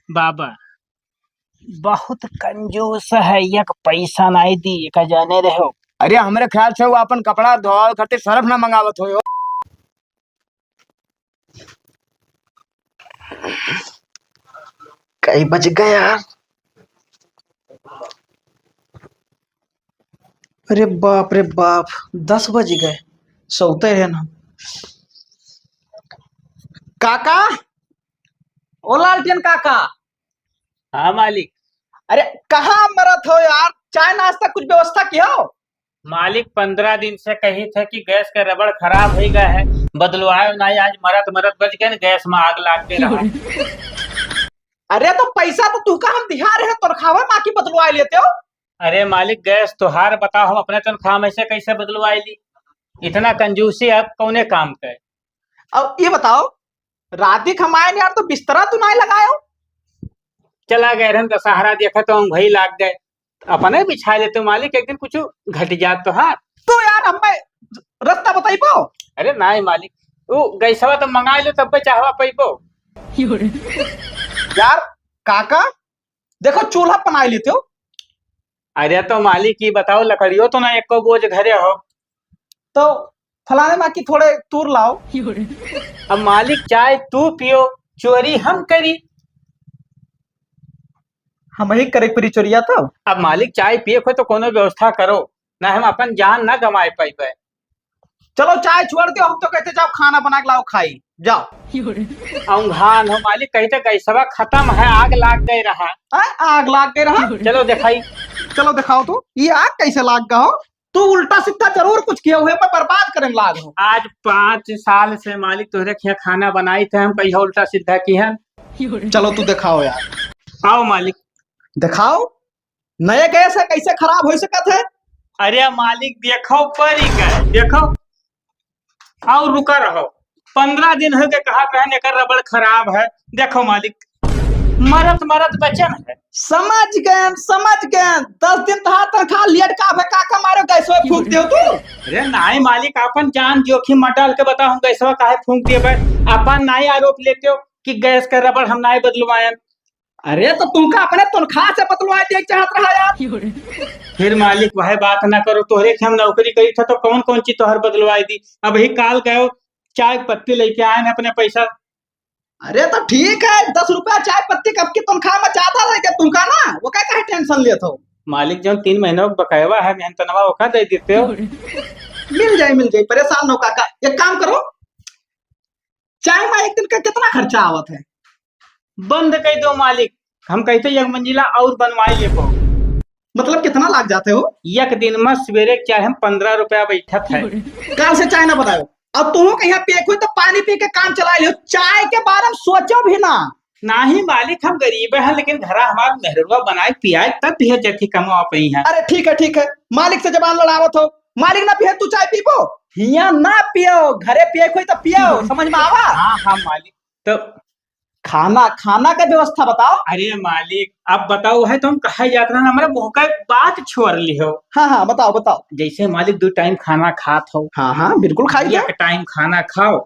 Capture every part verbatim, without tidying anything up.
बाबा, बहुत कंजूस है, एक पैसा नाई दी, का जाने रहो। अरे, हमरे ख्याल से वो अपन कपड़ा धोआवे खातिर सर्फ ना मंगावत होयो। कई बज गए यार? अरे बाप रे बाप, दस बज गए, सोते हैं ना। काका, ओ लालटेन काका। हाँ मालिक। अरे कहाँ मरत हो यार, चाय नाश्ता कुछ व्यवस्था किहो? मालिक, पन्द्रह दिन से कही थे कि गैस का रबड़ खराब होइ गया है, बदलवायो नाई, आज मरत मरत बच गए न, गैस में आग लाग के रहा। अरे तो पैसा तो तुहका हम दिहा रहे, तनखावे मा की बदलवाए लेते हो। अरे मालिक, गैस तोहार बताओ, हम अपने तनखाह में से कैसे बदलवाए ली? इतना कंजूसी अब कौने काम के? अब ये बताओ, राती खमाए यार तो बिस्तरा तू नाई लगायो। चला गए रहन दशहरा देखे तो हम वही लाग गए, अपने बिछा लेते मालिक, एक दिन कुछ घट जात तो हाँ। तो यार हमें रास्ता बताइबो? अरे नाई मालिक, वो गैसवा तो मंगा लो तब चाहवा पैबो। यार काका, देखो चूल्हा बनाए लेते हो। अरे तो मालिक, ये बताओ, लकड़ियो तो ना एको बोझ घरे हो। तो फलाने मा की थोड़े तूर लाओ। अब मालिक, चाय तू पियो, चोरी हम करी। हम ही करे परी चोरिया तो। अब मालिक, चाय पिए को तो कोनो व्यवस्था करो, ना हम अपन जान ना गंवाए पाइबे। चलो चाय छोड़ दो, हम तो कहते जाओ खाना बना के लाओ खाई, जाओ। औंघान हो मालिक, कहते गैसवा खत्म है, आग लाग गए रहा। हैं? आग लाग गए रहा? चलो दिखाई। चलो दिखाओ तो, ये आग कैसे लाग गया हो? तू उल्टा सीधा जरूर कुछ किया हुए, मैं बर्बाद करने लाग हो। आज पाँच साल से मालिक तोहरे खिया खाना बनाई थे, हम कहिया उल्टा सीधा किहन। चलो तू दिखाओ यार। आओ मालिक। दिखाओ, नए गैस है, कैसे खराब हो सकत है? अरे मालिक, देखो परी का, देखो। आओ रुका रहो, पन्द्रह दिन हो गए कहत रहन एकर रबड़ खराब है। देखो मालिक, मरत मरत बचन है। समझ गए, समझ गए। दस दिन तहार तनखाह लेट का भे, का का मारो गैसवा फूंक देव तू? अरे नाई मालिक, अपन जान जोखिम मत डाल के बताओ, हम गैसवा काहे फूंक देबे? अपन नाई आरोप लेते हो कि गैस का रबड़ हम नाई बदलवायन। अरे तो तुमका अपने तनखाह से बदलवाए दे चाहत रहा यार। फिर मालिक वह बात ना करो, तोहरे के हम नौकरी करी था तो कौन कौन चीज तोहर बदलवाए दी। अब ही काल गयो, चाय पत्ती लेके आए हैं अपने पैसा। अरे तो ठीक है, दस रुपया चाय पत्ती कब की तनखाह में ज्यादा रह गया तुमका ना, वो क्या काहे टेंशन लेत हो? मालिक, जो तीन महीनों का बकायवा है मेहनतनवा, ओका दे देते हो। मिल जाए, मिल जाए, परेशान हो काका। एक काम करो, चाय में एक दिन का कितना खर्चा आवत है? बंद कर दो मालिक, हम कहते एक मंजिला और बनवाई लेबो। मतलब कितना लाग जाते हो? एक दिन में सवेरे के चाय हम पन्द्रह रुपया बैठत है। काल से चाय ना बनाओ। अब तुम कहीं पिए कोई तो पानी पी के काम चला लियो, चाय के बारे में सोचो भी ना। नाही मालिक, हम गरीब हैं, लेकिन घरा हमार मेहरुआ बनाए पियाए तब पिए जथी कमवा पई हैं। अरे ठीक है, ठीक है, मालिक से जबान लड़ावत हो, मालिक ना पिए तू चाय पीबो? हिया ना पियो, घरे पिए कोई तो पियो, समझ में आवा? हाँ, हाँ मालिक, तो खाना, खाना के व्यवस्था बताओ। अरे मालिक, अब बताओ है तो हम कहा यात्रा ना, हमारे मुंह का बात छोड़ ली हो। हाँ, हाँ, बताओ, बताओ। जैसे मालिक दो टाइम खाना खात हो। हाँ, हाँ, बिल्कुल खाई एक जाओ। टाइम खाना खाओ,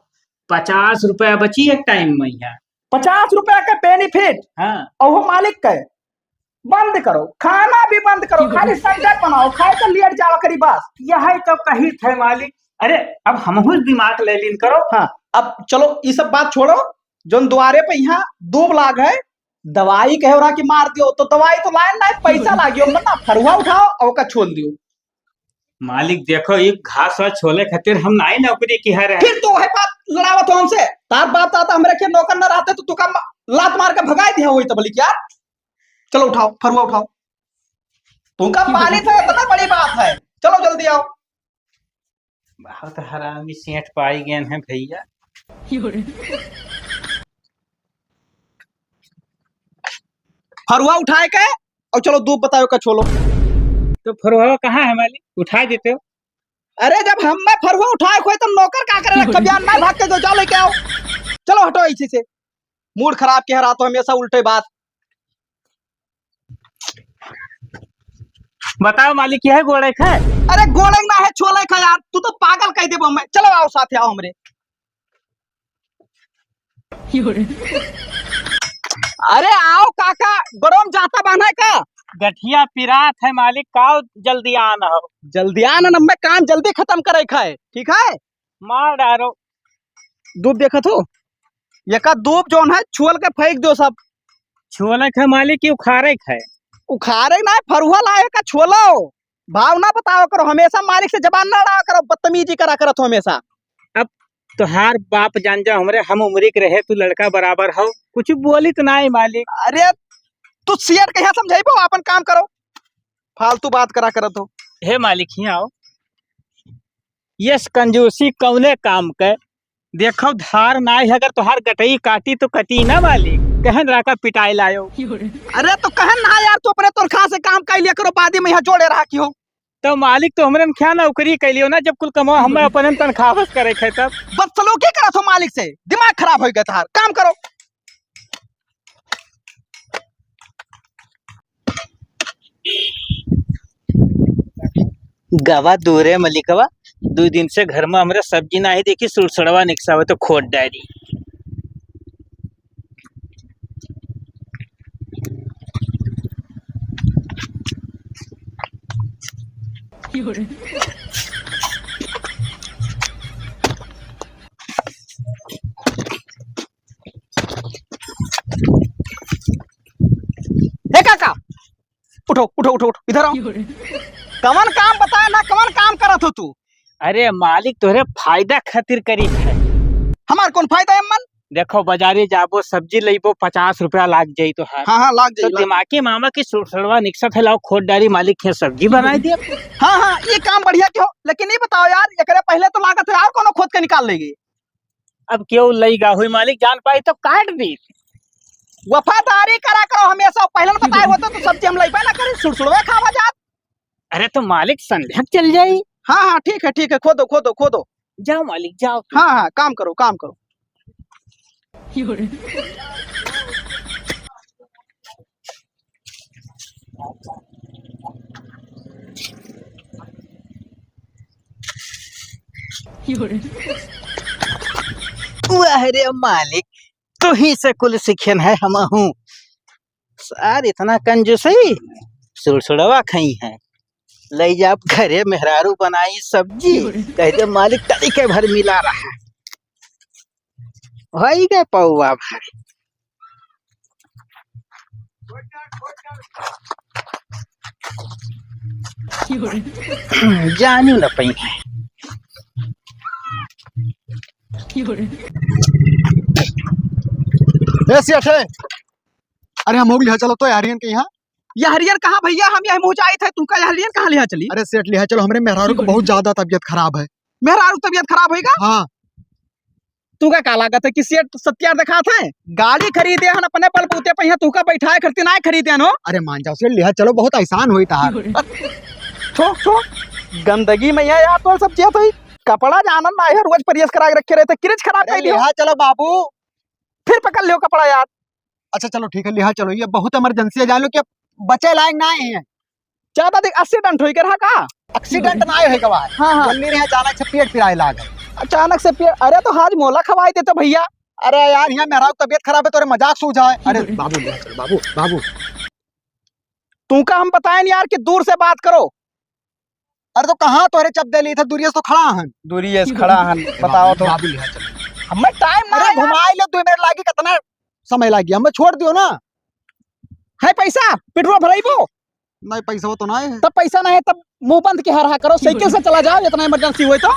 पचास रुपया बची एक टाइम में यहाँ। पचास रुपया के benefit? हाँ। और वो मालिक के? बंद करो, खाना भी बंद करो, खाली संजय बनाओ, खाए तो लेट जावा करी बस। यही तो कही थे मालिक। अरे, अब हमहू दिमाग ले लीन करो। हाँ, अब चलो, ई सब बात छोड़ो। जोन दुआरे पे यहाँ दूब लाग है, दवाई कहे रहा कि मार दियो, तो दवाई तो लाइन ना, पैसा लागियो, मत ना, फरुआ उठाओ और ओका छोल दियो। मालिक, देखो, ई घास वास छोले खातिर हम नाई नौकरी किहा रहे। फिर तो वही बात लड़ावत हो हमसे। तार बाप दादा हमरे के नौकर न रहते तो तुका मा-, लात मार के भगाई दिया होई तबली क्या? चलो उठाओ, फरुआ उठाओ। तुमका पालित है, इतना बड़ी बात है। चलो जल्दी आओ। बहुत हरामी सेठ पाई गए हैं भैया। फरुआ उठाए के और चलो दूब बताओ का छोलो। तो फरुआ कहाँ है मालिक? उठा देते हो। अरे जब हम मैं फरुआ उठाए खोए तो नौकर का करे रख बियान ना भाग के दो, जाओ लेके आओ। चलो हटो इसी से। मूड खराब के हरा तो हमेशा उल्टे बात। बताओ मालिक, यह गोड़े का है? अरे गोड़े ना है, छोले का यार, तू तो पागल कह देबो मैं। चलो आओ साथ आओ हमरे। अरे आओ काका, गोड़ों में जाता बान्हा है का? गठिया पिरात है मालिक, काव जल्दी आन हो। जल्दी आन, अब मैं काम जल्दी खतम करे का है, ठीक है? मार डारो। दूब देखत हो? एका दूब जौन है, छुअल के फेंक दो सब। छुअले के है मालिक कि उखाड़े के है? उखाड़े ना, फरुहा लाए का छुअलो। भाव ना बतावा करो, हमेशा मालिक से जबान ना लड़ावा करो, बदतमीजी करा करत हो हमेशा। अब तोहार बाप जान जा हमरे, हम उम्री के रहे, तू लड़का बराबर हो, कुछ बोली तो ना है मालिक। अरे तू सियर कहिया समझाइबो, आपन काम करो, फालतू बात करा करत हो। हे मालिक, हियाँ आओ। यस कंजूसी कौने काम के? देखो धार नाई है, अगर तोहार गटई काटी तो कटी ना मालिक। कहन रहा का पिटाई लायो। अरे तो कहन ना यार, तू अपने तनख्वाह से काम कर लिया करो, बाद में यहाँ जोड़े रहा की हो। तो मालिक तो हमरे में क्या नौकरी कैलियो ना, जब कुल कमाओ हम अपने तनख्वाह बस करे खे तब। बदसलूकी करत हो मालिक से, दिमाग खराब हो गया तोहार, काम करो। गवा दूरे मलिकवा, दू दिन से घर में हमरे सब्जी नाही देखी, सुड़सुड़वा निकसावे तो खोद डारी। हे काका, उठो, उठो, उठो, उठो, इधर आओ। कवन काम बताए ना, कवन काम करत हो तू? अरे मालिक, तोहरे फायदा खातिर करी है। हमार कौन फायदा है मन? देखो, बाजारे जाबो, सब्जी लइबो, पचास रुपया लाग जाई तोहार। हाँ, हाँ, लाग जाई, तो लाग दिमागी मामा की सुड़सुड़वा निकसत है, लाओ खोद डारी, मालिक के सब्जी बनाई दिया। हाँ, हाँ, ये काम बढ़िया क्यों, लेकिन ये बताओ यार, एकरे पहले तो लागत है और कोनो खोद के निकाल लेगी। अब क्यों लइगा हुई मालिक, जान पाई तो काट दी। वफादारी करा करो हमेशा, पहले न बताए होते तो सब्जी हम लइबे ना करी, सुड़सुड़वे खावा जात। अरे तो मालिक संध्या के चल जाई। हाँ, हाँ, ठीक है, ठीक है, खोदो, खोदो, खोदो। जाओ मालिक, जाओ तुम। हाँ, हाँ, काम करो, काम करो। वाह रे मालिक, तुही से कुल सीखेन है हमहू। सार इतना कंजूसई, सुड़सुड़वा खई है। लई जाब घरे मेहरारू बनाई सब्जी, कह दे मालिक तरीके भर मिला रहा है। होई गए पौवा भाई। जानू न पई है। ए सेठ है, अरे हम हो लिहा चलो तो यारियन के यहाँ। यहरियर कहाँ भैया, हम यही मुँह जाइत है, तुमका यहरियर कहाँ लिहा चली? अरे सेठ, लिहा चलो, हमरे मेहरारू को बहुत ज्यादा तबीयत खराब है। मेहरारू तबीयत खराब होइगा? हाँ। तुका का लागत है कि सेठ सत्यार देखात है? गाड़ी खरीदे हन अपने बलबूते पे, यहाँ तुका बैठाए खरीदे ना खरीदे हन हो? अरे मान जाओ सेठ, लिहा चलो, बहुत एहसान होई तार। थो, थो, गंदगी में यह यार तो सब चीज हुई। कपड़ा जानन ना है, रोज प्रेस करा के रखे रहते, किरिच खराब अरे कर लियो। लिहा चलो बाबू। फिर पकड़ लियो कपड़ा यार। अच्छा चलो ठीक है, लिहा चलो, ये बहुत इमरजेंसी है, जान लो कि अब बचे लायक ना है। ज्यादा देख, एक्सीडेंट होई के रहा का? एक्सीडेंट ना होई के बाद। हाँ, हाँ। बोलनी रहे अचानक से पेट पिराए लाग। अचानक से पेट, अरे तो आज मोला खवाई देते भैया। अरे यार, यहाँ मेहरारू तबीयत खराब है, तोरे मजाक सूझा है। अरे बाबू, लिहा चलो, बाबू, बाबू। तुमका हम बताएन यार कि दूर से बात करो। अरे तो कहाँ तोहरे चप दे ली था, दूरिये से तो खड़ा हन। दूरिये से खड़ा हन, बताओ तो। बाबू लिहा चलो। हमें टाइम ना अरे है यार। घुमाई लो, दो मिनट लागी, कितना समय लागी, हमें छोड़ दियो ना। है पैसा, पेट्रोल भराइबो? नहीं, पैसा वो तो नहीं है। तब पैसा नहीं है, तब मुंह बंद के हरहा करो, साइकिल से चला जाओ, इतना इमरजेंसी हुए तो।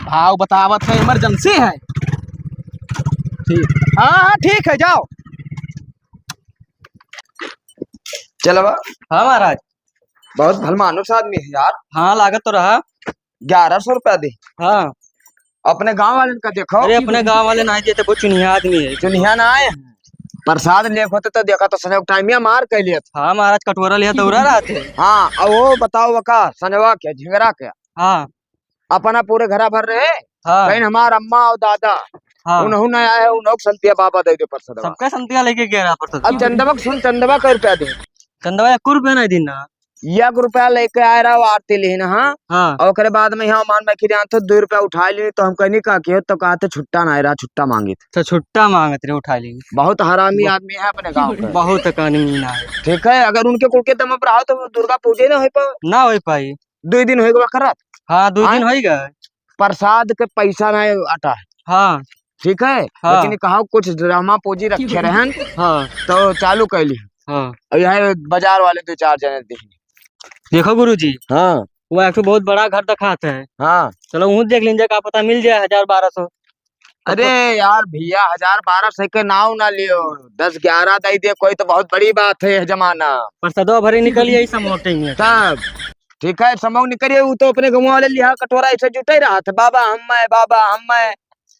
भाव बतावत है, इमरजेंसी है। ठीक। हाँ, हाँ, ठीक है, जाओ। चलो बा। हाँ महाराज। बहुत भलमानुस आदमी है यार। हाँ, लागत तो रहा। ग्यारह सौ रुपया दे। हाँ। अपने गांव वाले का देखो। अरे, अपने गांव वाले ना देते, बहुत चुनिया आदमी है। चुनिया ना आए। प्रसाद लेख होते तो देखा तो संजोग टाइम या मार कह लिया था। हाँ महाराज, कटोरा लिया दौड़ा रहा थे। हाँ, अब वो बताओ वो का संजवा के, झिंगरा के। हाँ। अपना पूरे घरा भर रहे। हाँ। कहीं हमार अम्मा और दादा, हाँ। उन्हों ना आए, उन्हों संतिया बाबा दे दे प्रसाद। सबका संतिया लेके गया रहा प्रसाद। अब चंदवा के सुन, चंदवा कै रुपया दे? चंदवा एक रुपया नहीं दिन ना। एक रुपया लेके आए रहा, आरती लिहिन, हाँ। हाँ। और ओकरे बाद में यहाँ मान में खिरियान तो दो रुपया उठाए ली, तो हम कहनी का कियो, तो कहते छुट्टा ना रहा, छुट्टा मांगित। तो छुट्टा मांगत रहे, उठाए ली। बहुत हरामी आदमी है अपने गाँव के। बहुत हरामी ना है। ठीक है, अगर उनके कुल के दम पर आओ तो दुर्गा पूजे ना हो पाओ। ना हो पाई। दो दिन हो गया करत। हाँ, दो दिन हाँ? हो गया। प्रसाद के पैसा नहीं अटा है। हाँ। ठीक है, हाँ। लेकिन कहा कुछ ड्रामा पूंजी रखे रहन, हाँ। तो चालू कैली। हाँ। और यहाँ बाजार वाले दो चार जने देख। देखो गुरुजी, हाँ। वो एक ठो बहुत बड़ा घर दिखात है। हाँ। चलो वहूँ देख लीजिए, का पता मिल जाए हजार बारह सौ। अरे यार भैया, हजार बारह सौ के नाव ना लियो, दस ग्यारह दे दे कोई तो बहुत बड़ी बात है यह जमाना। प्रसादवा भरे निकल यही समोटे में। तब ठीक है, समोग निकलिए, वो तो अपने गाँव वाले लिहा कटोरा ऐसे जुटे रहा था, "बाबा हम मैं, बाबा हम मैं।"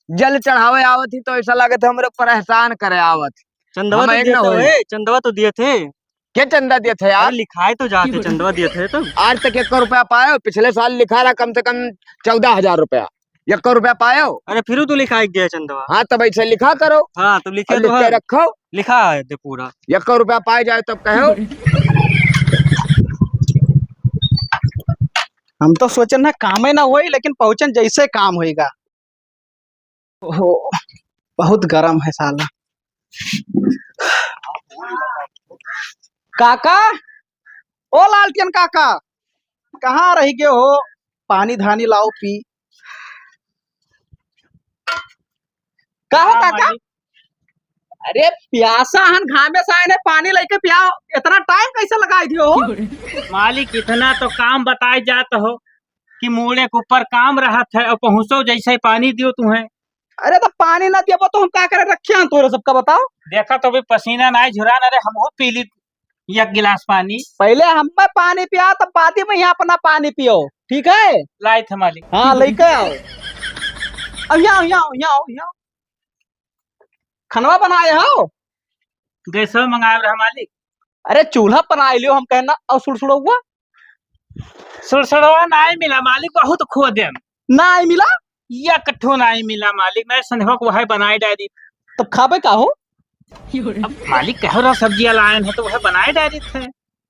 जल चढ़ावे आवत ही तो ऐसा लगे थे हमरे पर एहसान करे आवत। चंदवा हम तो एक दिए ना थे, होई। ए, चंदवा तो दिए थे। के चंदा दिए थे यार? अरे लिखाए तो जाते, चंदवा दिए थे तो। आज तक एक रुपया पाए हो? पिछले साल लिखा रहा कम से कम चौदह हजार रुपया। एक रुपया पाए हो? अरे फिर तो लिखाए गया चंदवा। हाँ, तब ऐसे लिखा करो। हाँ, तो लिखे और तो लिख के है। रखो। लिखा है दे पूरा। एक रुपया पाए जाए तब कहो। हम तो सोचन है कामे ना होई, लेकिन पहुंचन जैसे काम होइगा। ओहो, बहुत गरम है साला। काका, ओ लालटेन काका, कहाँ रह गए हो? पानी धानी लाओ पी। का हो हाँ, काका? मालिक। अरे प्यासा हन, घामे से आए ने, पानी लेके पियाओ। इतना टाइम कैसे लगाई दियो हो? मालिक, इतना तो काम बताए जात हो कि मूड़े के ऊपर काम रहत है और पहुँचो जैसे ही पानी दियो तुम्हें। अरे तो पानी ना दियो तो हम का करे रखे हैं तोरे सबका बताओ? देखा तो भी पसीना ना झुरान, अरे हमहू पी ली एक गिलास पानी। पहले हमें पानी पिया, तब बाद में यहाँ अपना पानी पियो, ठीक है? लाए थे मालिक। हाँ, लेके आओ। अब यहाँ, यहाँ, यहाँ, यहाँ। खनवा बनाए हो? गैसवा मंगाए रहा मालिक। अरे चूल्हा बनाए लियो, हम कहना, और सुड़सुड़ौआ? सुड़सुड़ौआ नाई मिला मालिक, बहुत खोदेन। नाई मिला? एक ठो नाई मिला मालिक, मैं संध्या को वह बनाए डाली। तब खाबे का हो? अब मालिक कहो रहा सब्जियां लायन है तो वह बनाए डाली थे।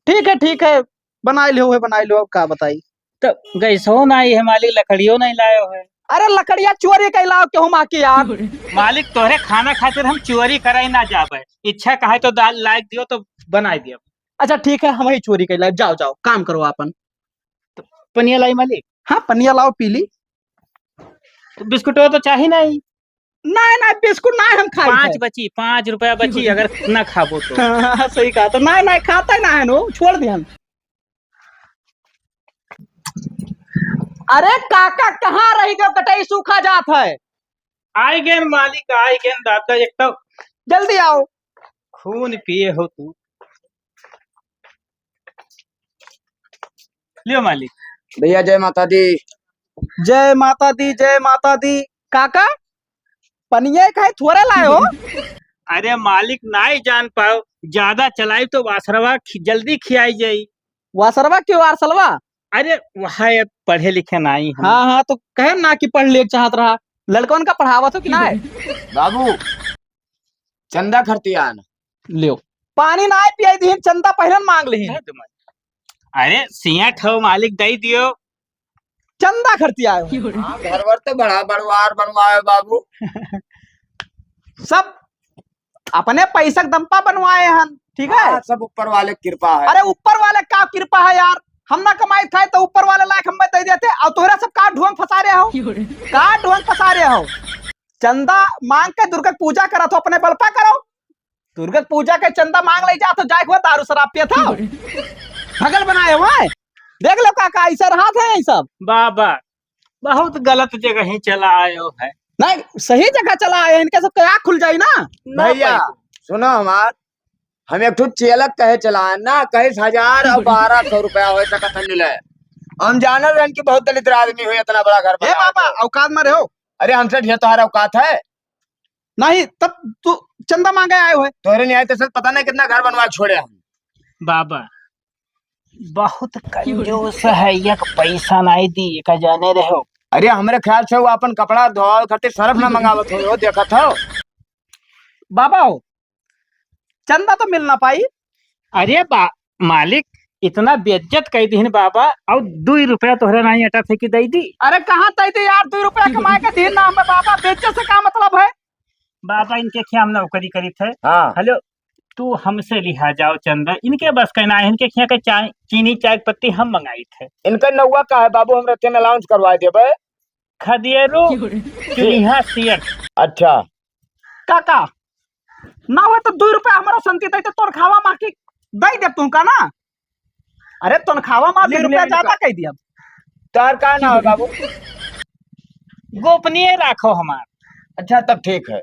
ठीक है, ठीक है, बनाए लियो, वह बनाए लियो, अब का बताई? तो गैसो नाई है मालिक, लकड़ियो नहीं लायो है। अरे लकड़िया चोरी कइ लाओ केहू माँ की यार। मालिक तोहरे खाना खातिर हम चोरी कराई ना जाबे, इच्छा कहे तो दाल लायक दियो तो बनाई दियो। अच्छा ठीक है, हम ही चोरी कइ लाए, जाओ जाओ काम करो आपन। तो पनिया लाई मालिक? हाँ पनिया लाओ पी ली। तो बिस्कुटवा तो चाही नहीं। नहीं नहीं बिस्कुट नहीं हम खाई पाँच है। बची, पाँच रुपया बची अगर ना खाबो तो। हाँ, सही कहा तो नहीं नहीं खाता ही ना है नो, छोड़ दे हम। अरे काका कहाँ रही गयो, कटई सूखा जात है। आई गेन मालिक, आई गेन दादा, एक तो जल्दी आओ। खून पिए हो तू। लियो मालिक। भैया जय माता दी। जय माता दी, जय माता दी। काका पनिया काहे थोड़े लाए हो? अरे मालिक नाई जान पाओ, ज्यादा चलाई तो वासरवा खि-, जल्दी खियाई जाई। वासरवा क्यों वारसलवा? अरे वह पढ़े लिखे नाई हम। हाँ हाँ तो कहे ना कि पढ़ ले चाहत रहा, लड़कन का पढ़ावत हो कि ना? बाबू चंदा खरतियान। लियो। पानी ना पियाई दीन, चंदा पहले मांग ली। अरे सियाठ हो मालिक दे दियो। चंदा खरतिया आयो। हाँ, घर वर तो बड़ा बड़वार बनवाए बाबू। सब अपने पैसा के दम पा बनवाए हन, ठीक है? हाँ, सब ऊपर वाले की कृपा है। अरे ऊपर वाले का कृपा है यार, हम ना कमाई खाए तो ऊपर वाले लायक हम दे देते, और तोहरा सब का ढोंग फंसा रहे हो, का ढोंग फंसा रहे हो? चंदा मांग के दुर्गा के पूजा करत हो, अपने बल पा करो। दुर्गा के पूजा के चंदा मांग ले जात हो, जाए के बाद दारू शराब पियत हो। भगल बनाए हुए। देख लो काका, ऐसा रहा था यही सब। बाबा, बहुत गलत जगह ही चला आयो है। नहीं, सही जगह चला आए, इनके सबके आँख खुल जाई ना। ना भैया, भाई। सुनो हमार, हम एक ठो चेलक कहे चला आए ना, कहे हजार और बारह सौ रुपया हो सकत है मिले। हम जानल रहन कि बहुत दलिद्र आदमी हो, इतना बड़ा घर ए बना बाबा, दे। औकात में रहो। अरे हमसे ढेर तुम्हारा औकात है। नहीं, तब तू चंदा मांगे आए हुए। तोहरे नहीं आए तो सर पता नहीं कितना घर बनवा छोड़े हम। बाबा, बहुत कंजूस है, एक पैसा नहीं दी, का जाने रहो। अरे, हमरे ख्याल से वो अपन कपड़ा धोआवे खातिर सरफ ना मंगावत हो, वो देखत हो। बाबा हो, चंदा तो मिल ना पाई। अरे बा-, मालिक, इतना बेइज्जत कइ दिहिन बाबा, अउ दुइ रुपया तोहरे नाहीं अटत है कि दइ दी? अरे कहाँ दइ दी यार, दुइ रुपया कमाए के दिन ना हमें बाबा, बेइज्जत से का मतलब है? बाबा इनके खियाँ हम नौकरी करित है। हाँ। हेलो, तू हमसे लिहा जाओ चंदा, इनके बस के ना, इनके खियाँ के चाय, चीनी, चाय पत्ती हम मंगाइत है। इनका नौवा का है बाबू, हम रखे में अलाउंस करवा देबे। खदियरू चुनिहा सियट। अच्छा। काका, ना हो तो दुइ रुपया हमारा संती दे, तो तोर खावा माँ की दे दे तू का ना। अरे तनखावा माँ ले, बीस रुपया ले, ज्यादा ले। कह दिया। तार का ना हो बाबू? गोपनीय राखो हमार। अच्छा, तब ठीक है।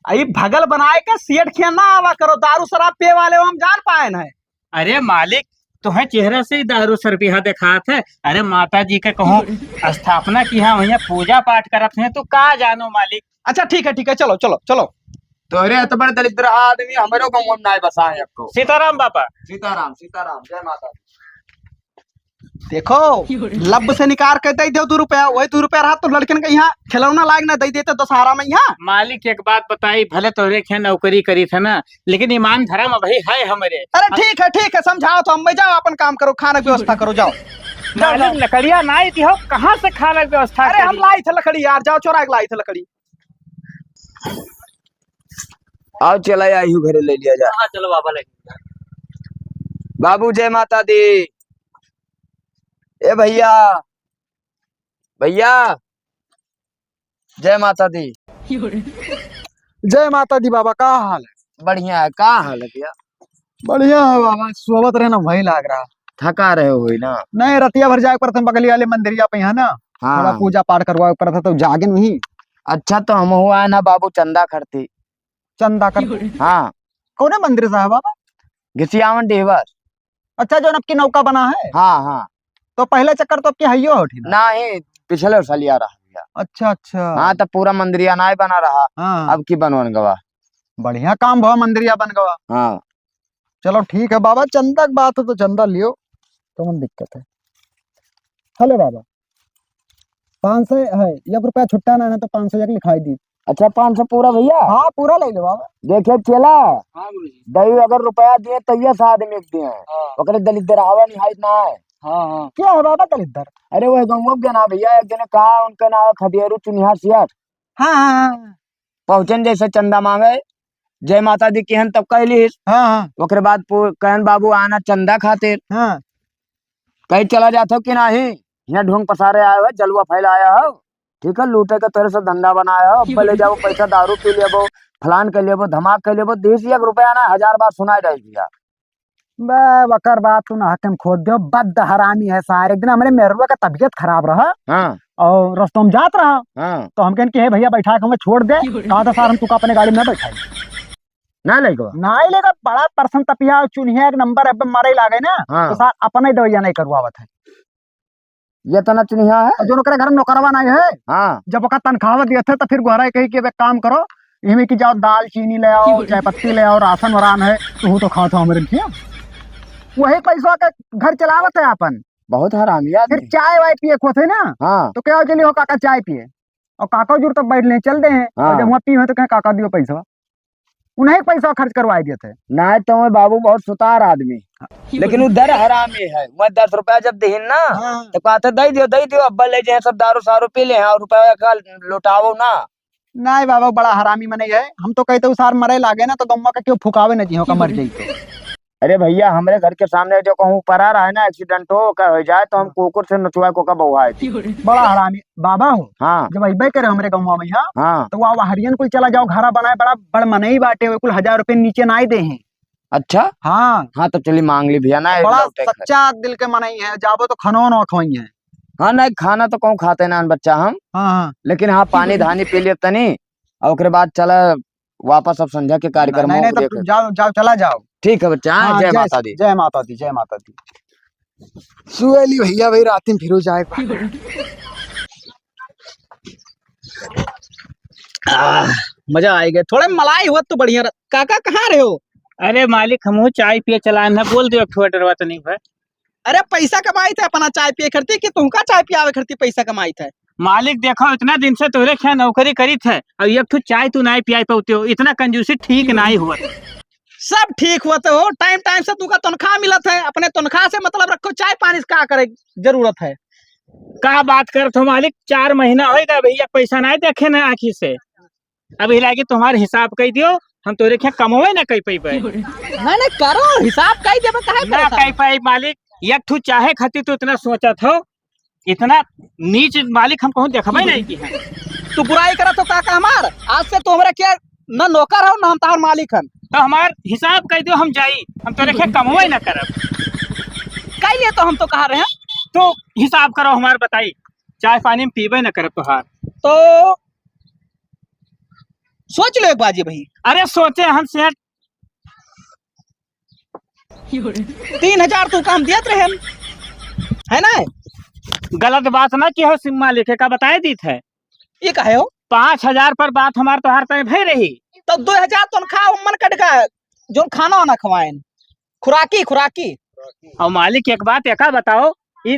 आ, ई भगल बनाए के सियट खिया ना आवा करो, दारू शराब पिए वाले हो, हम जान पाए न है। अरे मालिक, तोहे चेहरा से ही दारू शराब पिया देखात है। अरे माता जी के कहूँ स्थापना किहा, वहाँ पूजा पाठ करत हैं, तू का जानो मालिक। अच्छा, ठीक है, ठीक है, चलो, चलो, चलो। तोहरे एतबर दलिद्र आदमी हमरो गाँव में नाय बसा है एको। सीताराम बाबा। सीताराम, सीताराम, जय माता दी। देखो, लब से निकार के दे दो दो रुपया, वही दो रुपया रहा तो लड़कन के यहाँ खिलौना लायक ना दे देते दशहरा में यहाँ। मालिक, एक बात बताई, भले तोहरे के नौकरी करी थे ना, लेकिन ईमान धर्म अभी है हमरे। अरे ठीक है, ठीक है, समझाओ तो हम, मैं जाओ अपन काम करो, खाने की व्यवस्था करो, जाओ। जाओ, मालिक, जाओ। लकड़िया ना आई थी हो, कहाँ से खाने की व्यवस्था अरे हम करी? लाई थे लकड़ी यार, जाओ चोरा के लाई थे लकड़ी। आओ चला आई हूँ घरे, ले लिया जाए। हाँ, चलो बाबा, ले लिया। बाबू जय माता दी। ए भैया, भैया, जय माता दी। जय माता दी बाबा, का हाल है? बढ़िया है, का हाल है भैया? बढ़िया है बाबा, सोवत रहे ना, वही लाग रहा। थका रहे होई ना? नहीं, रतिया भर जाए पड़त है बगली वाले मंदिरिया पे यहाँ ना, हाँ। थोड़ा पूजा पाठ करवाए पड़त है, तो जागे नहीं। अच्छा, तो हम हुआ है ना बाबू, चंदा खरती। चंदा खरती? हाँ। कौने मंदिर से है बाबा? घिसियावन डेहवर। अच्छा, जो अब की नौका बना है? हाँ, हाँ। तो पहले चक्कर तो अब की हइयो हो ठीक ना? नहीं, पिछले साल आ रहा भैया। अच्छा, अच्छा। हाँ, तब पूरा मंदिरिया नाय बना रहा। हाँ। अब की बनवन गवा। बढ़िया काम भवा, मंदिरिया बन गवा। हाँ। चलो ठीक है बाबा, चंदा की बात है तो चंदा लियो, कौन दिक्कत है? हेलो बाबा, पाँच सौ है, एक रुपया छुट्टा ना है तो पाँच सौ एक लिखाई दी। अच्छा, पाँच सौ पूरा भैया? हाँ, पूरा ले लो बाबा। देखे चेला, हाँ गुरुजी। दही अगर रुपया दिए तैया से आदमी के दिए, हाँ। ओकरे दलिद्दर हवा निहायत ना है। हाँ, हाँ। क्या है बाबा दलिद्दर? अरे वो गाँव के ना भैया, एक जने कहा उनका नाम है खदियरू चुनिहार सियार। हाँ, हाँ, हाँ। पहुँचन जैसे चंदा मांगे, जय माता दी किहन तब कह लीस। हाँ, हाँ। ओकरे बाद पु-, कहन बाबू आना चंदा खातिर। हाँ। कहीं चला जात हो कि नाही? यहाँ ढोंग पसारे आए हो, जलवा फैलाया हो, ठीक है, लूटे के तोरे से धंधा बनाया हो, अब ले जाओ पैसा दारू पी लेबो, फलान कर लेबो, धमाक कर लेबो, देसी एक रुपया ना, हजार बार सुनाई रही भैया। बे, वकर बात तू ना हकम खोद दो, बद हरामी है सार। एक दिन हमरे मेहरुआ का तबीयत खराब रहा हाँ। और रस्तों में जात रहा, हाँ। तो हम कहन कि, "हे भैया, बैठा के हमें छोड़ दे।" कहा था, "सार, हम तुका अपने गाड़ी में ना बैठाई।" ना लेगो? ना ही लेगा, बड़ा परसन तपिया, चुनिया एक नंबर, अब मरे लागे ना, हाँ। तो सार अपने दवाइया नहीं करवावत है। ये तो ना चुनिया है। और जो ओकरे घर नौकरवा नहीं है, हाँ। जब ओका तनख्वाह दिए थे, तो फिर गोहरा कही कि, "अब एक काम करो, इहमें की जाओ, दाल चीनी ले आओ, चाय पत्ती ले आओ, राशन वरान है, तो वो तो खाओ तो हमारे खिया।" वही पैसा के घर चलावत है अपन। बहुत हरामी फिर आदमी। चाय वाय पिए को थे ना, हाँ। तो क्या चलिए हो काका चाय पिए, और काका जुर तब बैठ ले चल दे हैं, हाँ। और जब वहाँ पी हो तो कहें, "काका दियो पैसा।" उन्हें पैसा खर्च करवाए देते। ना तो मैं बाबू बहुत सुतार आदमी, लेकिन वो दर हरामी है। मैं दस रुपया जब देहिन ना, हाँ। तो कहते, "दे दियो, दे दियो, अब्बा ले जाए, सब दारू सारू पी ले हैं और रुपया का लौटाओ ना।" नहीं बाबा, बड़ा हरामी मनई है। हम तो कहते, "उसार मरे लागे ना, तो गम्मा का क्यों फुकावे ना जी, होका मर जाई तो।" अरे भैया, हमरे घर के सामने जो कहूँ परा रहा है ना, एक्सीडेंट हो, का हो जाए, तो हम हाँ। कुकुर से नचवा को का बउआए थी। बड़ा हरामी बाबा हो। हाँ। जब अइबे करे हमरे गौवा में यहाँ, हाँ। तो वह हरियन कुल चला जाओ, घरा बनाए, बड़ा बड़ मनई बाटे, वो कुल हजार रुपये नीचे ना ही दे हैं। अच्छा? हाँ। हाँ, तो चली मांग ली भैया, ना बड़ा लौटे घर। सच्चा दिल के मनई है, जाबो तो खानो ना खवाई है। हाँ, नहीं, खाना तो कहूँ खाते ना बच्चा हम। हाँ, हाँ। लेकिन हाँ, पानी धानी पी लिए तनी, और ओकरे बाद चला वापस अब संध्या के कार्यक्रम नहीं, हो नहीं, तब देख। जाओ, जाओ, चला जाओ। ठीक है बच्चा, हाँ, हाँ, जय जय, माता दी। जय माता दी, जय माता दी। सुएली भैया भाई, रात में फिर जाए। आह, मजा आएगा। थोड़ा मलाई हुआ तो बढ़िया रह-, काका कहाँ रहे हो? अरे मालिक, हमहू चाय पिए चलान है, बोल दियो, एक ठो order बा तनी भाई। अरे पैसा कमाई थे अपना चाय पिए खरती कि तुमका चाय पियावे खरती पैसा कमाई थे? मालिक देखो, इतना दिन से तोरे खिया नौकरी करी थे और एक ठो चाय तू नहीं पियाई पाते हो, इतना कंजूसी ठीक नहीं हुआ। सब ठीक हुआ तो हो, टाइम टाइम से तुमका तनख्वाह मिलत है, अपने तनख्वाह से मतलब चाय पानी से का करे जरूरत है? का बात करत हो मालिक, चार महीना होइ गए भइया, पैसा नाहीं देखे ना आँखी से। अभी लागे तुम्हार हिसाब कइ दियो, हम तोरे के कमवे ना कइ पइबे। नहीं, नहीं, करो, हिसाब कइ देबे, काहे ना परेशान? कइ पाई मालिक, एक ठू चाहे खातिर तू इतना सोचत हो, इतना नीच मालिक हम कहूँ देखबे नहीं की है। तू बुराई करत हो काका हमार, आज से तू हमरा के ना नौकर हो, ना हम तहार मालिक हन। तो हमार हिसाब कइ दियो, हम जाई, हम तोरे के कमवे ना करब। कइ लिए तो हम तो कहा रहे हैं। तो हिसाब करो हमार, बताई, चाय पानी हम पीबे ना करब तोहार। तो सोच लो एक बाजी भाई। अरे सोचे हम सेठ। तीन हजार तू काम दियत रहे हम, है ना? गलत बात ना किहो सिम मालिक, एका बताए दीत है। ये काहे हो? पाँच हजार पर बात हमार तोहार तय भई रही। तो दो हजार तनख्वाह उम्मन कट का, जोन खाना वाना खवाएन, खुराकी, खुराकी। और मालिक एक बात एका बताओ, ई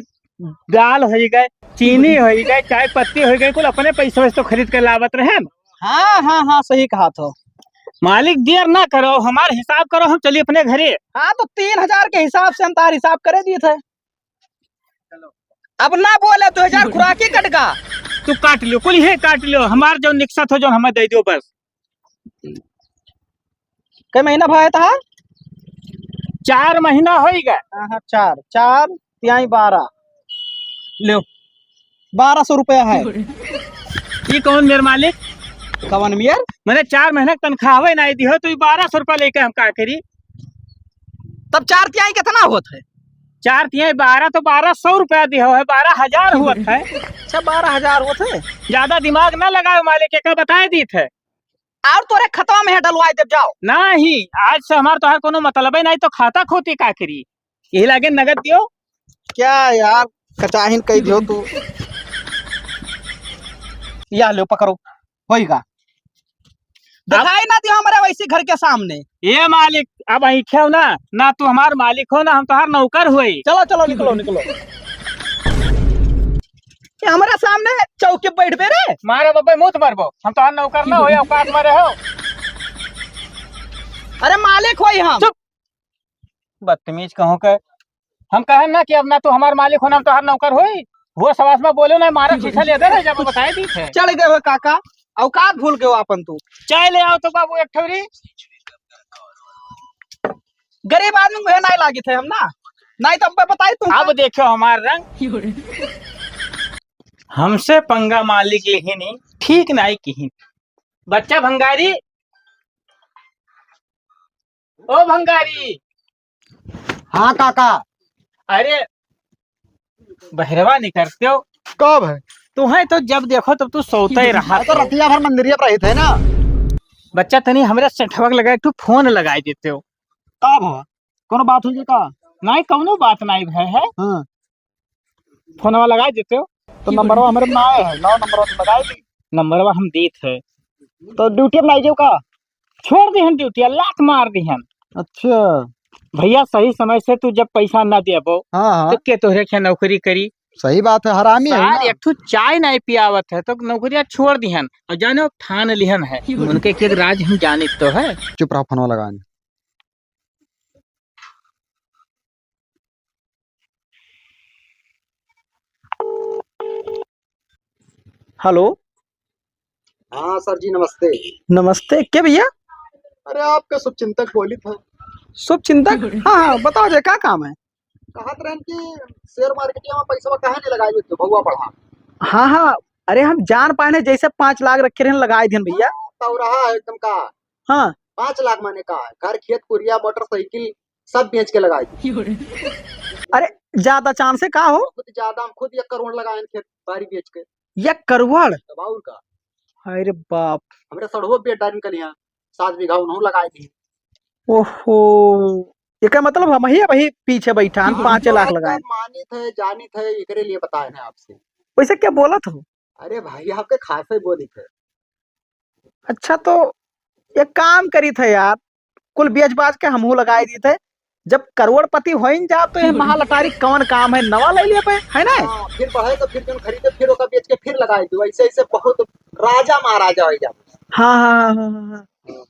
दाल होइ गए, चीनी होइ गए, चाय पत्ती होइ गए, कुल अपने पैसे से तो खरीद के लावत रहे। हाँ, हाँ, हाँ, सही कहा तो। मालिक देर ना करो, हमार हिसाब करो, हम चली अपने घरे। हाँ, तो तीन हजार के हिसाब से हम तार हिसाब करे दिए थे। अब ना बोले, दो हजार खुराकी कट गा। तू काट लियो, कुल इहे काट लियो, हमार जो निकसत हो जो हमें दे दियो बस। कै महीना भा है तहार? चार महीना होइ गए। हाँ, हाँ, चार, चार तिहाई बारह। लो, बारह सौ रुपया है। ई कौन मेर मालिक? कवन मेर? मैंने चार महीना के तनख्वाह हवे नाहीं दिहो, तो ई बारह सौ रुपया लेके हम का करी? तब चार तिहाई कितना होत है? चार तिहाई बारह तो बारह सौ रुपया दिहो है, बारह हजार होत है। अच्छा, बारह हजार होत है। ज्यादा दिमाग ना लगाओ मालिक, एका बताए दीत है। और तोरे खतवा में है डलवाए देब, जाओ। नहीं, आज से हमार तोहार कोनो मतलबे नहीं, तो खाता खोती का करी? यही लागे नगद दियो। क्या यार, कचाहिन कही दियो तू। या लो, पकड़ो, होइगा। अब दिखाई ना दियो हमारे वैसे घर के सामने। ए मालिक, अब ऐठे हो ना, ना तू हमार मालिक हो, ना हम तोहार नौकर होई। चलो, चलो, निकलो, निकलो। ये हमारे सामने चौकी बैठबे रे? मारे बब्बे मुँह मरबो, हम तोहार नौकर ना होई, औकात मारे हो। अरे मालिक होई हम। चुप, बदतमीज कहूँ के। हम कहे ना कि अब ना तू हमार मालिक हो ना हम तोहार नौकर होई। वो सवास में बोलो ना, मारा शीशा ले दे रे, जब बताए दी थे। चढ़ गए हो काका, औकात भूल गए हो आपन तू। चाय ले आओ तो बाबू एक ठोरी। गरीब आदमी को है नहीं लागित है हम ना, नहीं तो हम पे बताई तू। अब देखो हमार रंग। हमसे पंगा मालिक लिहिनी, ठीक नाई किही। बच्चा भंगारी, ओ भंगारी। हाँ काका। अरे बहरवा निकरते हो। कब है? तुम्हें तो जब देखो तब तू सोते ही रहा तो हो। रतिया भर मंदिरिया पर रहित है ना। बच्चा तनी हमरे सेठवा के लगा एक ठो फोन लगाई देते हो। का भवा? कोनो बात हुई का? नहीं, कौनो बात नहीं भय है। हाँ। फोनवा लगाई देते हो। तो नंबरवा हमरे में ना आए है, लाओ नंबरवा तो लगाई दी। नंबरवा हम देत है। तो ड्यूटी में नहीं जाओ का? छोड़ दिहन ड्यूटी, लात मार दिहन। अच्छा। भैया सही समय से तू जब पैसा ना देबो, हाँ, हाँ। तो के तोहरे के नौकरी करी? सही बात है, हरामी है सार, ना। एक ठो चाय नहीं पियावत है तो नौकरिया छोड़ दिहन। और जानो ठान लिहन है, उनके के राज हम जानित तो है। चुप रहो, फोनवा लगाएंगे। हेलो। हाँ सर जी, नमस्ते। नमस्ते, के भैया? अरे, आपके शुभचिंतक बोलित है। शुभचिंतक? हाँ, हाँ, बताओ जे, का काम है? कहत रहन कि share market में पैसा काहे नहीं लगाए देते, भौवा बढ़ा। हाँ, हाँ, अरे, हम जान पाए नहीं, जैसे पाँच लाख रखे रहन, लगाए देन भैया। हाँ, तो रहा है एकदम का। हाँ। पाँच लाख माने का है? घर, खेत, कुरिया, मोटरसाइकिल सब बेच के लगाए दी। अरे, ज्यादा chance है का हो? खुद ज्यादा, हम खुद एक करोड़ लगाए खेत बाड़ी बेच के। एक करोड़? तब और का? अरे बाप। हमरे सड़हो बेच डालिन कलिया, सात बीघा उन्हों लगाए दी। ओहो, एकर मतलब हम ही अभी पीछे बैठा, हम हाँ, पाँच लाख तो लगाए। मानित है, जानित है, एकरे लिए बताए हैं आपसे। वैसे क्या बोलत हो? अरे भाई, आपके खासे बोलित है। अच्छा, तो एक काम करी थे यार, कुल बेच बाच के हमहू लगाई दी थे। जब करोड़पति होइन जाब, तो ये महालटारी कवन काम है, नवा ले लेबे, है ना? हाँ, फिर बढ़े तो फिर जौन खरीदे, फिर ओका बेच के फिर लगाई दू। ऐसे, ऐसे बहुत राजा महाराजा हो जाब। हाँ, हाँ, हाँ, हाँ, हाँ, हाँ।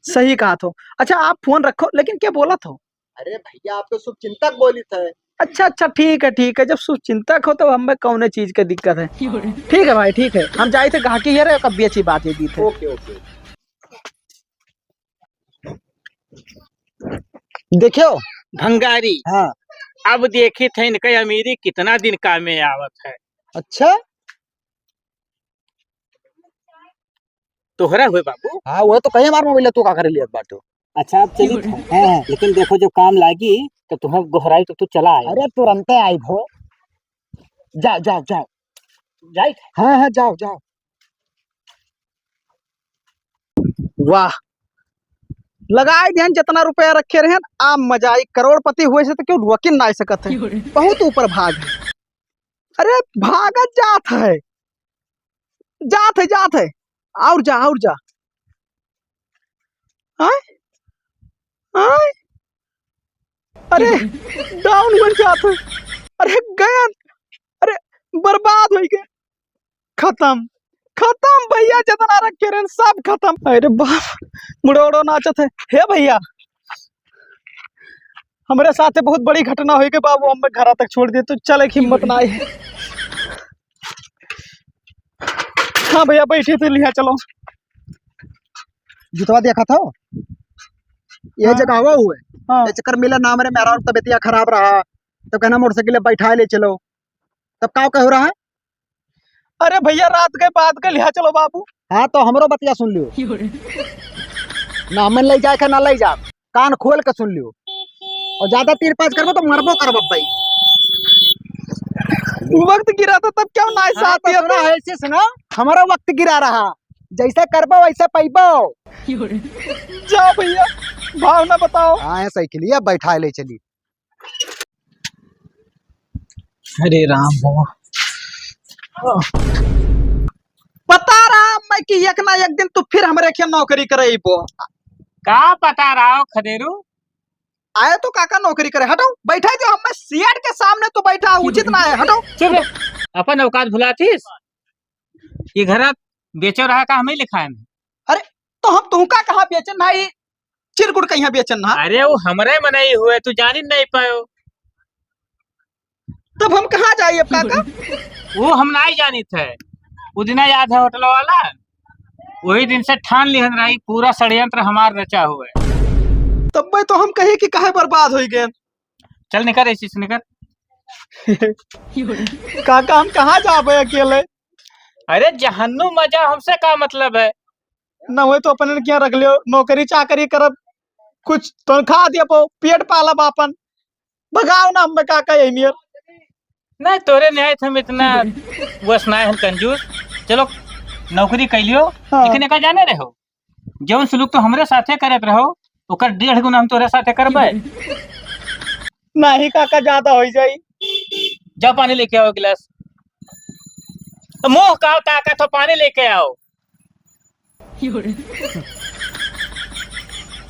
सही कहा थो। अच्छा, आप फोन रखो, लेकिन क्या बोलत हो? अरे भैया, आप तो शुभचिंतक बोलित है। अच्छा, अच्छा, ठीक है, ठीक है, जब शुभचिंतक हो तब हमें कौने चीज के दिक्कत है। ठीक है भाई, ठीक है, हम जाइत है, गाहकी है रे, कब बेची बात है, दीत है। ओके, ओके। देखियो भंगारी। हाँ। अब देखित है इनके अमीरी कितना दिन कामे आवत है। अच्छा, तोहरा हुए बाबू? हाँ, वो तो कहे हमार मोबाइल है, तू का करे लियत बाटू? अच्छा, आप चली था। हाँ, हाँ। लेकिन देखो, जो काम लागी तो तुम्हें गोहराई तो तू चला आए। अरे, तुरंते आई भो। जाओ, जाओ, जाओ। जाई? हाँ, हाँ, जाओ, जाओ। वाह, लगाए दिहन, जितना रुपया रखे रहन, आ मजा आई। करोड़पति हुए से तो क्यों रुकिन ना सकत है, बहुत ऊपर भाग है। अरे, भागत जात है, जात है, जात है, और जा, और जा। आय? आय? अरे, डाउन बन जात है। अरे, गयन। अरे, बर्बाद हो गए। खत्म, खत्म भैया, जितना रखे रहन सब खत्म। अरे बाप, मुड़ो उड़ो नाचत है। हे भैया, हमरे साथे बहुत बड़ी घटना होई के बाबू, हमें घरा तक छोड़ दिए, तू चले के हिम्मत ना आई। हाँ भैया, बैठे थे, लिहा चलो। जुतवा देखा था, ये हाँ। जगह हुआ हुए। हाँ। ये चक्कर मिला ना, मेरे मेहरारू तबियतिया खराब रहा, तब कहना मोटरसाइकिल बैठा ले चलो, तब का कहो रहा? अरे भैया, रात के बात के लिहा चलो बाबू। हाँ, तो हमरो बतिया सुन लियो। ना हमें ले जाए के, ना ले जा, कान खोल के सुन लियो। और ज्यादा तीर पाँच करबो तो मरबो करबो भाई। वक्त गिरा था तब क्यों ना हाँ, साथ तो दिया सुना, था? ऐसे सुना, हमारा वक्त गिरा रहा, जैसे करबो वैसे पैबो। जाओ भैया, भावना बताओ। हाँ, ये साइकिलिया बैठा ले चली। अरे राम हो। पता रहा मैं कि एक ना एक दिन तू फिर हमरे के नौकरी करइबो। का पता रहा हो खदेरू? आए तो काका नौकरी करे, हटो, बैठा जो हमें सियाट के सामने तो बैठा, उचित ना है, हटो। चुप रे, अपन औकात भुलातीस। ये घरा बेचो रहा का हमें लिखाए में? अरे, तो हम तुमका कहाँ बेचन ना, ये चिरकुट कहीं बेचन ना। अरे, वो हमरे मनई हुए, तू जानी नहीं पायो। तब हम कहाँ जाई अब काका? वो हम नहीं जानित है। वो दिना याद है होटल वाला, वही दिन से ठान लिहन रही, पूरा षड्यंत्र हमार रचा हुए। तब मैं तो हम कही कि काहे बर्बाद हो गए। चल निकर, ऐसी से निकर। काका, हम कहाँ जाबे अकेले? अरे जहन्नुम में जा, हमसे का मतलब है? ना होए तो अपने के यहाँ रख लियो, नौकरी चाकरी करब, कुछ तनख्वाह दिया पो, पेट पालब आपन। भगाओ ना हमें काका यही नियर। नहीं, तोरे निहायत हम इतना वस ना हम कंजूस। चलो नौकरी कर लियो, हाँ। लेकिन एका जाने रहो, जौन सुलूक तो हमरे साथे करत रहो, ओकर डेढ़ गुना हम तोरे साथे करबे। नहीं काका, ज्यादा हो जाई। जाओ पानी लेके आओ गिलास। मुंह का ताकत हो, पानी लेके आओ।